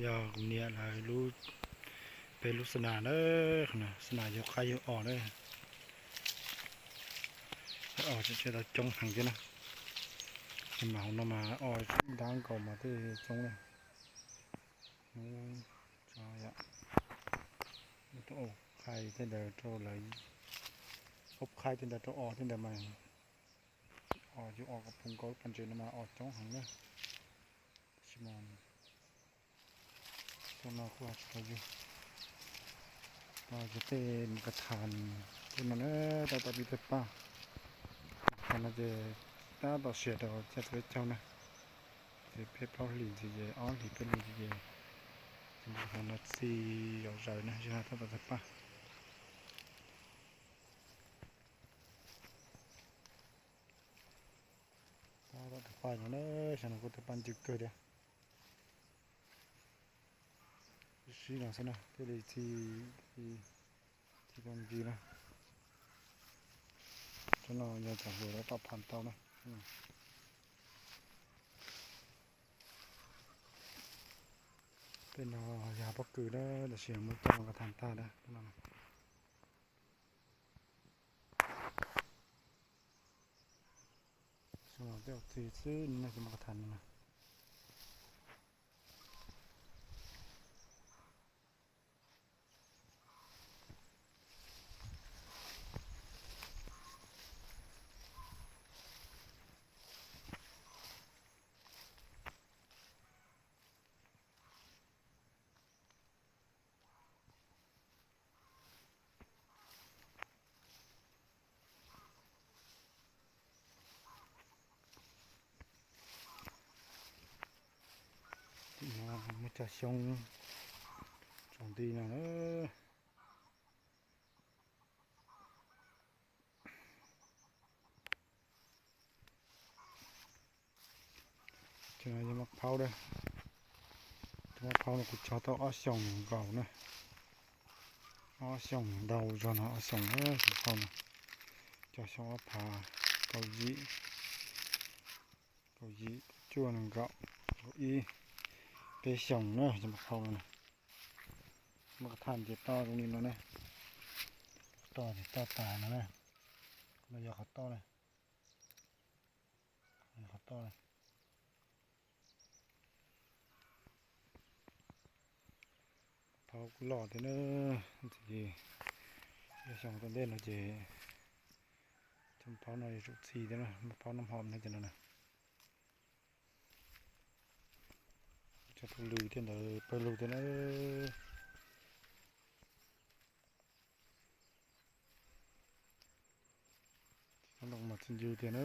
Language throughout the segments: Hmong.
Yog kuv niam lawv lub, peb lub xab nas na, xab nas yug qaib yug os na. Os tseem tau coob heev thiab na. Ces mas hauv no mas os dab nkaus mas thiaj coob na. Tau qhaib tej ntawd rau lawv, ob qhaib tej ntawd rau os tej ntawd mas os yug os kom puv nkaus lub pas ntses no mas os coob heev na. Tab sis mas thaum no kuj tsis tau yug. Ces tej mus ka thas tej no na, tab tom pib tej paj. Ka thas no ces tab tom siav rau caj txawv caug na. Ces peb plaub hlis ntxiv ces ob hlis peb hlis ntxiv ces mus ka thas no txi zom zaws na, zem no tab tom tawg paj. Tab tom tawg paj no na, xyoo no kuj tawg paj ncw kawg thiab. Sib no xwb na thiaj li txi, txi tau ncw na. Tsob no yog cov hluas lawv pam pham tau na. Tej no yog pob kws na, tab sis muab coj mus ka thas tag na. Xyoo no tej txiv xwb no ces mus ka thas no na. Tim no muaj cov xyoob tsaus nti no na. Cov no yog maj phaub, cov maj phaub no kuv cog tau ob xyoos nkaus na, ob xyoos ntau zog no, ob xyoos na, cov maj phaub no, cov xyoo ob phav, kaum yim, kaum yim, kaum cuaj, nees nkaum, kaum ib, peb xyoos na, cov maj phaub no na. Muab qhov thaj ces toj zoo li no ne, toj ces toj tas no na, no yog qhov toj na, qhov toj na. Phaub kuj loj thiab na, ces yog xyoo tom ntej no ces cov phaub no yuav tsum txi thiab na, phaub noj hom no ces no na. Cov tub lws thiab ntawd pawg lug thiab na. Cov no mas txi ncw tiag na.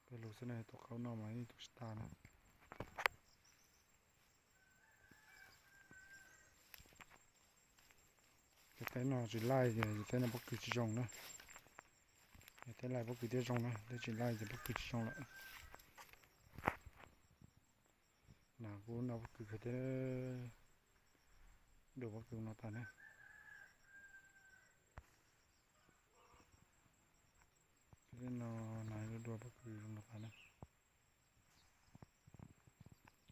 Pawg lug xwb na, tus qaub no mas yeej tus tsis tas na. Yog teb no tsis laij ces yog teb no pob kws tsis zoo na. Yog teb laij pob kws thiaj zoo na, teb tsis laij ces pob kws tsis zoo lawm. Nas kuj noj pob kws kawg thiab, dua pob kws no tas na. Tej no nas dua pob kws no tas na.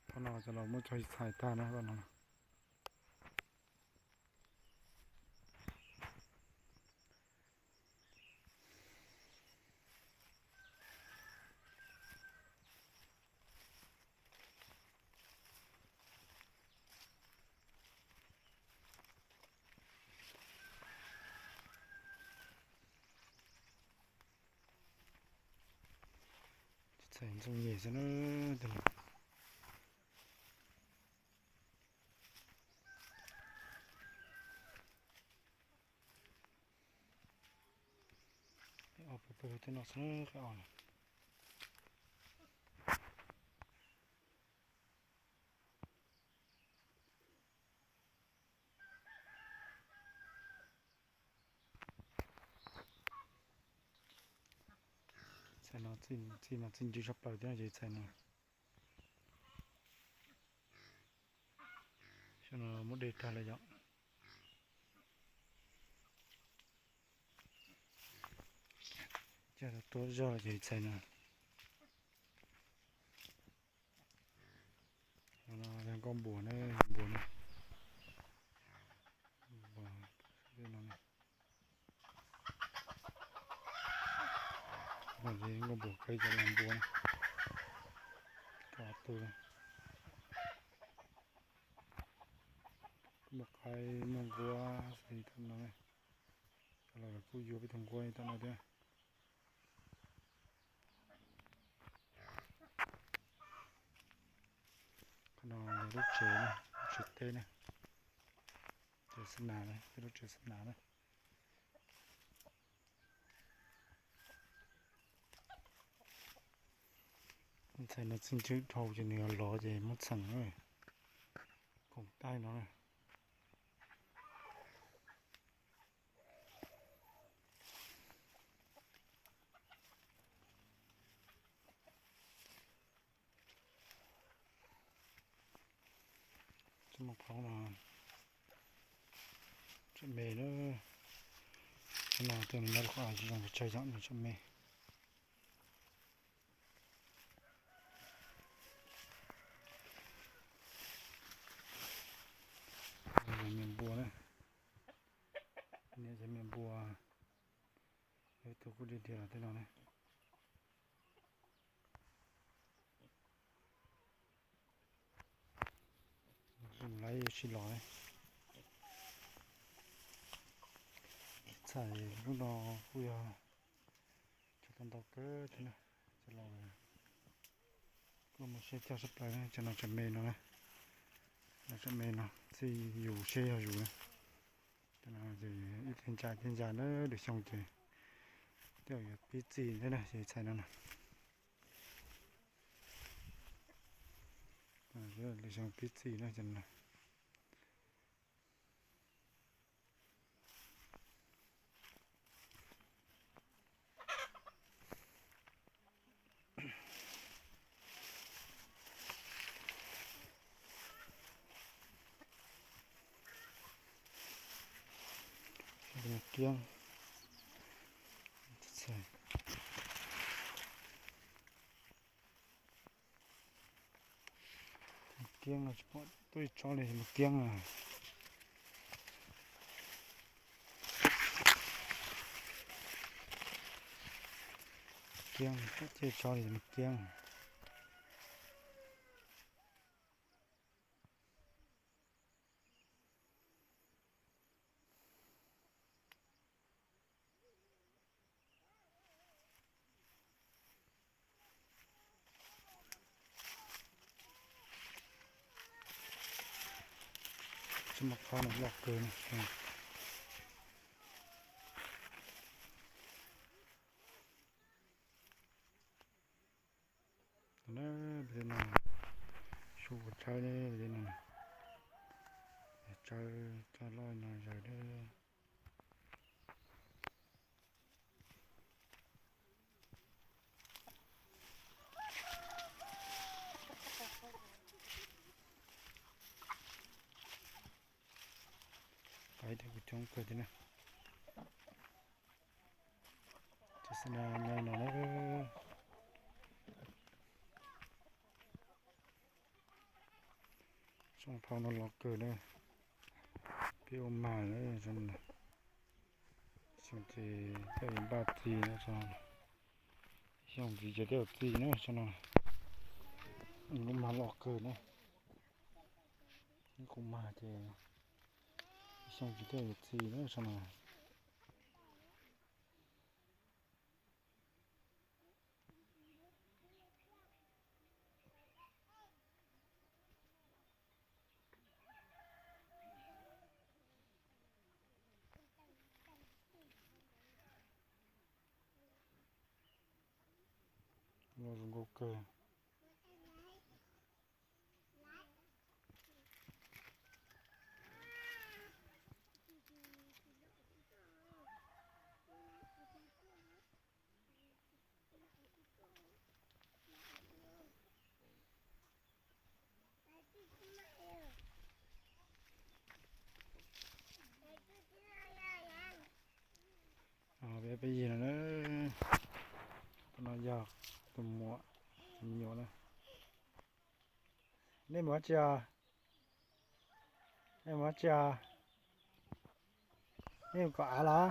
Phaub no cov laus muab cog txhais tag na, phaub no. Txhais ntxooj nyem xwb na, tus no. Ob pawg pawg tej no xwb qab os. Txhais no txi mas txi ncw tshaj plaws thiab no ces txhais no. Xyoo no muab de tag lawm yom. Coj tuaj zog ces txhais no. Nkauj npua ne, npua ne. Npua no ne. Nkauj npua kawg cov los npua ne. Cov tug. Muaj qaib muaj nquab xwb tam no ne. Cov los kuj yuav peb tug nquab tam no thiab. Qhov no lub tsev, lub tsev teb na, tsev xab nas, peb lub tsev xab nas na. Ntxhais no txij ntswg dhau ces nws lov ces muab txheem koom taij no. Tsob maj phaub no tsam me na, no tej no nyob rau qhov tsis zoo pes tsawg yom, nws tsam me. Me npua na, niam cov me npua, ib tug kuj dhia dhia los tej no ne. Zoo lawm sib los ne. Txhais lub no kuj yog cog tau ntau kawg thiab na. Cov los kuj muaj siab cog tshaj plaws na, cov no tsam me no na. Cov no tsam me no, txij yus seb yog yus na. Cov no ces ib teg ntsa teg ntsa na, lwm xyoo ces tej zaum yuav pib txi thiab na, ces txhais no na. Lwm xyoo pib txi na, cov no. Kiab. Kiab no tsis pom tuaj ib tsob li, mas kiab na. Kiab, pom tsis tsob li mas kiab. Tsob maj phaub no loj kawg na. Su tsawb ne, tsawb coj loj no zaws ne. Pais thiab kuj coob kawg thiab na. Ces xab nas nyob no na. Tsob phau no loj kawg na. Peb ua mag na, xyoo ces thiaj yuav npaj txiv na, xyoo txiv ces thiaj yuav txiv na, tsob no kuj mag loj kawg na. Kuj mag ces xyoo txiv thiaj yuav txiv na, tsob no. Los zoo nkauj kawg. Peb yig no na, tus no yog tus muam, tus me nyuam na. Nej mus dab tsi os? Nej mus tsi os? Nej mus kom av los?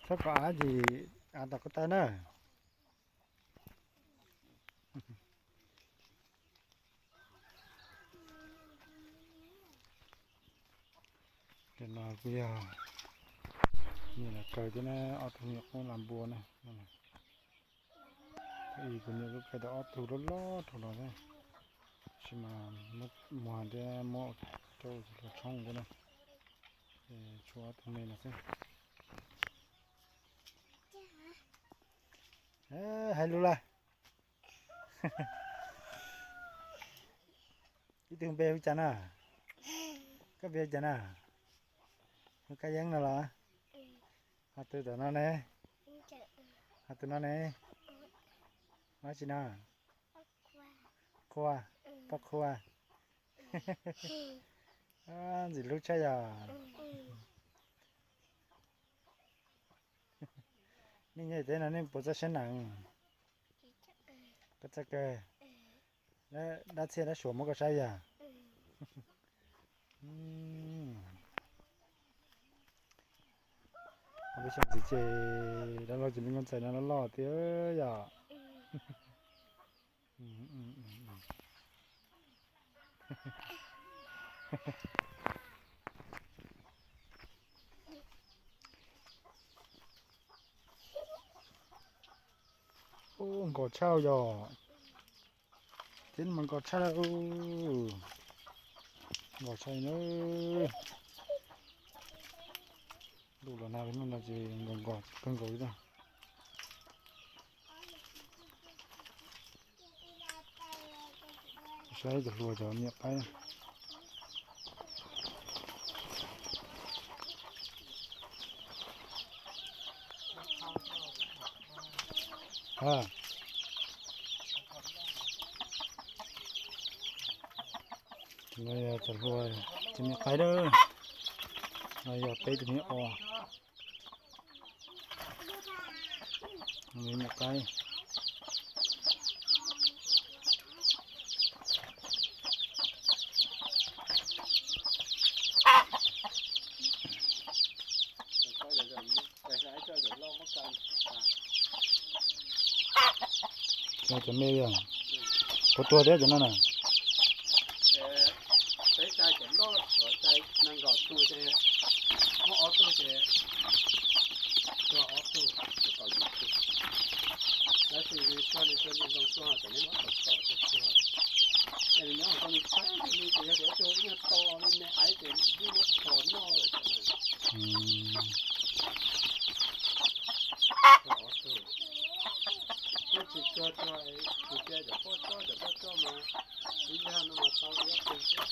Txhob kom av ces av tom ko taw na. Cov no kuj yog niam los kaw thiab na, ob tug niam qub las npua na. Ib kuv niam kuj kaw tau ob tug loj loj dhau los thiab, tab sis mas muab muag thiab muab coj ua tshoob thiab na. Ces tshuav ob tug me no xwb. Hais lus lawm. Ib tug npe hu cas na? Koj npe hu cas na? Hu Kab Yeeb no los? Ho tus tom no ne? Ho tus no ne? Hu dab tsi no? Qhua. Poj Qhua. Ntxim hlub tshaj yog. Nej nyob teb no nej puas txawj sab nees? Koj txawj kawg. Dab txhiab dab suav muab koj saib yog? Lub xyoo ntxiv ces dab laug ces me nkauj ntxawm no loj loj thiab yom. Ub, nkos tshaj yog. Tib no mas nkos tshaj, nkos tshaj na. Lub los nag no ces nkos nkos kawg nkaus li. Saib cov hluas cov niam qaib. No yog cov hluas cov niam qaib lawm. No yog peb tus me os. Niam qaib. Cov me yog puas tuag thiab cov no na? Peb cai cov loj, cov cai nees nkaum tus ces muab ob tug ces tuag ob tug, kom yus tug. Tab sis tuag li tuag li zoo tuag ces neb muab tom tom tuag tuag. Es nws nyob hauv koj li txhab li ces yog tias ib tug ib nyuag to me me aiv ces yeej muab kho noj lawm cov no. Tuag ob tug. Twb tsis tuag tuag, kuv cia cov poj tsob cov poj tsob mas ib zag no mas tau ib ob tug xwb.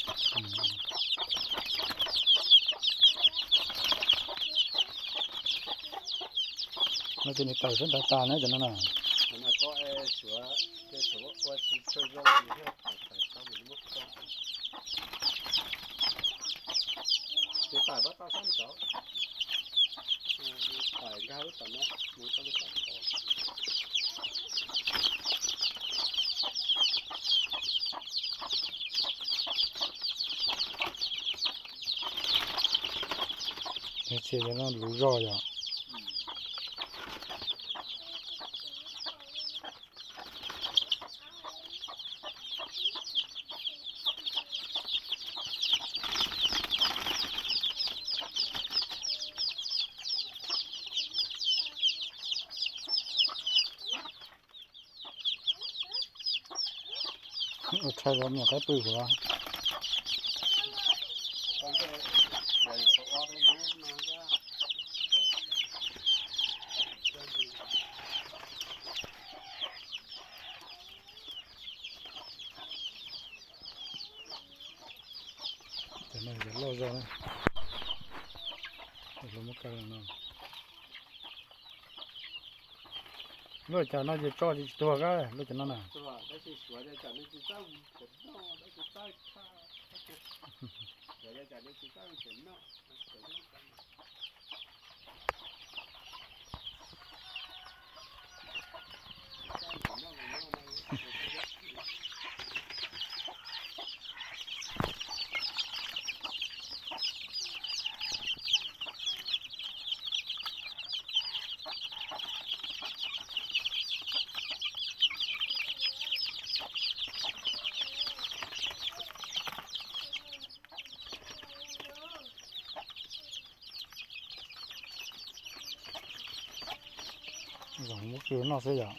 No ces nws tawm sab nrad tas na cov no na. Cov no koj suav, suav ua tsis tshua zoo, nws thiaj tawm tawm tau, nws muab kho. Ces tawm pab tau sab nraud, tawm nkag lub tom no mus tau lub sab tod. Txhia cov no luv zog yom. Ua tshais los niam qaib pw kuv los. Cov no yog loj zog na. Lub cov no ces tso ces tsis tuag kab lub cov no na. Zoo muab kiag noj xwb yom.